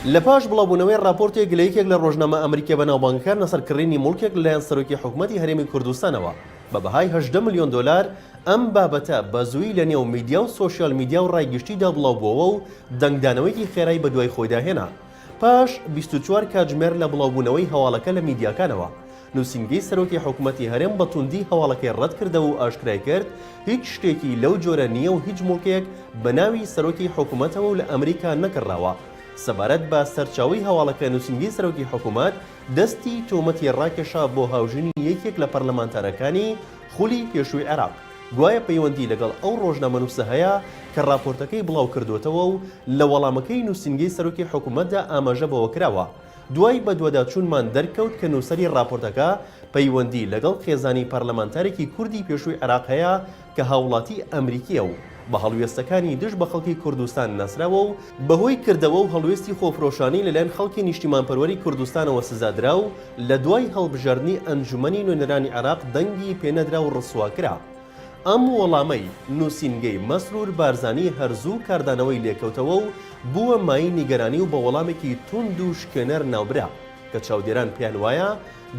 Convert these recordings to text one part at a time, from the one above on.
لە پاش بڵاوبوونەوەی ڕاپۆرتێک لە یەکێک لە ڕۆژنامە ئەمریکیە بەناوبانگەکان لەسەر کڕینی موڵکێک لەلایەن سەرۆکی حکومەتی هەرێمی کوردستانەوە بە بەهای 18 ملیۆن دۆلار، ئەم بابەتە بە زوویی لە نێو میدیا و سۆشیال میدیا و ڕای گشتیدا بڵاوبووەوە و دەنگدانەوەیەکی خێرای بەدوای خۆیدا هێنا. پاش 24 کاتژمێر لە بڵاوبوونەوەی هەواڵەکە لە میدیاکانەوە، نووسینگەی سەرۆکی حکومەتی هەرێم بە توندی هەواڵەکەی ڕەتکردەوە و ئاشکرای کرد، هیچ شتێکی لەو جۆرە نییە و هیچ موڵکێک بە ناوی سەرۆکی حکومەتەوە و لە ئەمریکا نەکڕراوە. سەبارەت بە سەرچاوەی هەواڵەکە نووسینگەی سەرۆکی حکومەت دەستی تۆمەتی ڕاکێشا بۆ هاوژینی یەکێک لە پەرلەمانتارەکانی خولی پێشووی عێراق، گوایە پەیوەندی لەگەڵ ئەو ڕۆژنامەنووسە هەیە کە ڕاپۆرتەکەی بڵاوکردووەتەوە و لە وەڵامەکەی نووسینگەی سەرۆکی حکومەتدا ئاماژە بەوە کراوە دوای بەدواداچوونمان دەرکەوت کە نووسەری ڕاپۆرتەکە پەیوەندی لەگەڵ خێزانی پەرلەمانتارێکی کوردی پێشووی عێراق هەیە کە هاوڵاتی ئەمریکییە و بە هەڵوێستەکانی دژ بە خەڵکی کوردستان ناسراوە و بەهۆی کردەوە و هەڵوێستی خۆفرۆشانەی لەلایەن خەڵکی نیشتیمانپەروەری کوردستانەوە سزادرا و لە دوای هەڵبژاردنی ئەنجومەنی نوێنەرانی عێراق دەنگی پێنەدرا و ڕسوا کرا. ئەم وەڵامەی نووسینگەی مەسرور بارزانی هەر زوو کاردانەوەی لێکەوتەوە و بووە مایەی نیگەرانی و بە وەڵامێکی توند و شکێنەر ناوبرا کە چاودێران پێیان وایە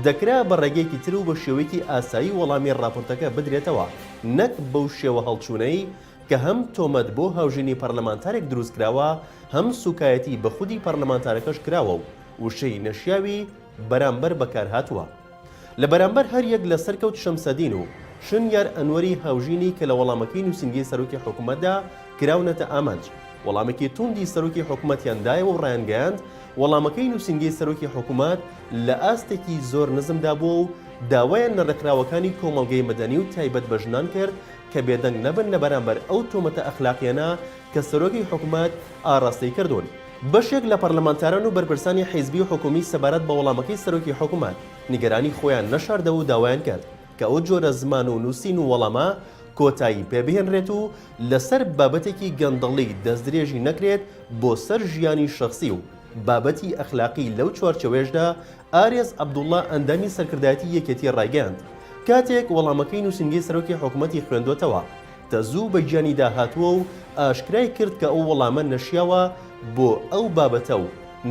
دەکرا بە ڕێگەیەکی تر و بە شێوەیەکی ئاسایی وەڵامی ڕاپۆرتەکە بدرێتەوە نەک بەو شێوە هەڵچوونەی کە هەم تۆمەت بۆ هاوژینی پەرلەمانتارێک دروستکراوە هەم سوکایەتی بە خودی پەرلەمانتارەکەش کراوە و وشەی نەشیاوی بەرامبەر بەکارهاتووە. لە بەرامبەر هەریەک لە سەرکەوت شەمسەدین و شنیار ئەنوەری هاوژینی کە لە وەڵامەکەی نووسینگەی سەرۆکی حکومەتدا کراونەتە ئامانج، وەڵامێکی توندی سەرۆکی حکومەتیان دایەوە و ڕایانگەیاند، وەڵامەکەی نووسینگەی سەرۆکی حکومەت لە ئاستێکی زۆر نزمدا بووە و داوایان لە ڕێکخراوەکانی کۆمەڵگەی مەدەنی و تایبەت بە ژنان کرد کە بێدەنگ نەبن لە بەرامبەر ئەو تۆمەتە ئەخلاقیانە کە سەرۆکی حکومەت ئاڕاستەی کردوون. بەشێک لە پەرلەمانتاران و بەرپرسانی حیزبی و حکومی سەبارەت بە وەڵامەکەی سەرۆکی حکومەت نیگەرانی خۆیان نەشاردەوە و داوایان کرد کە ئەو جۆرە زمان و نووسین و وەڵامە کۆتایی پێبهێنرێت و لەسەر بابەتێکی گەندەڵی دەستدرێژی نەکرێت بۆ سەر ژیانی شەخسی و بابەتی ئەخلاقی لەو چوارچێوەیەشدا ئارێز عەبدوڵا ئەندامی سەرکردایەتی یەکێتی ڕایگەیاند کاتێک وەڵامەکەی نووسینگەی سەرۆکی حکومەتی خوێندۆتەوە تەزوو بە گیانیدا هاتووە و ئاشکرای کرد کە ئەو وەڵامە نەشیاوە بۆ ئەو بابەتە و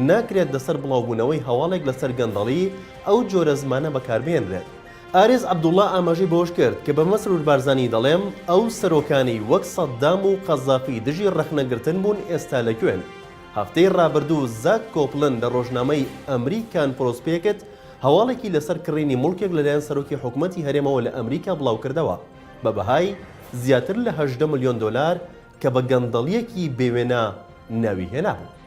ناکرێت لەسەر بڵاوبوونەوەی هەواڵێک لەسەر گەندەڵی ئەو جۆرە زمانە بەکاربهێنرێت. ئارێز عەبدوڵا ئاماژەی بەوەشکرد کە بە مەسرور بارزانی دەڵێم ئەو سەرۆکانەی وەک سەدام و قەزافی دژی ڕەخنەگرتن بوون ئێستا لە کوێن؟ هەفتەی ڕابردوو زاک کۆپلن لە ڕۆژنامەی ئەمریکان پرۆسپێکت هەواڵێکی لەسەر کڕینی موڵکێک لەلایەن سەرۆکی حکومەتی هەرێمەوە لە ئەمریکا بڵاوکردەوە بە بەهای زیاتر لە 18 ملیۆن دۆلار کە بە گەندەڵییەکی بێوێنە ناوی هێنابوو.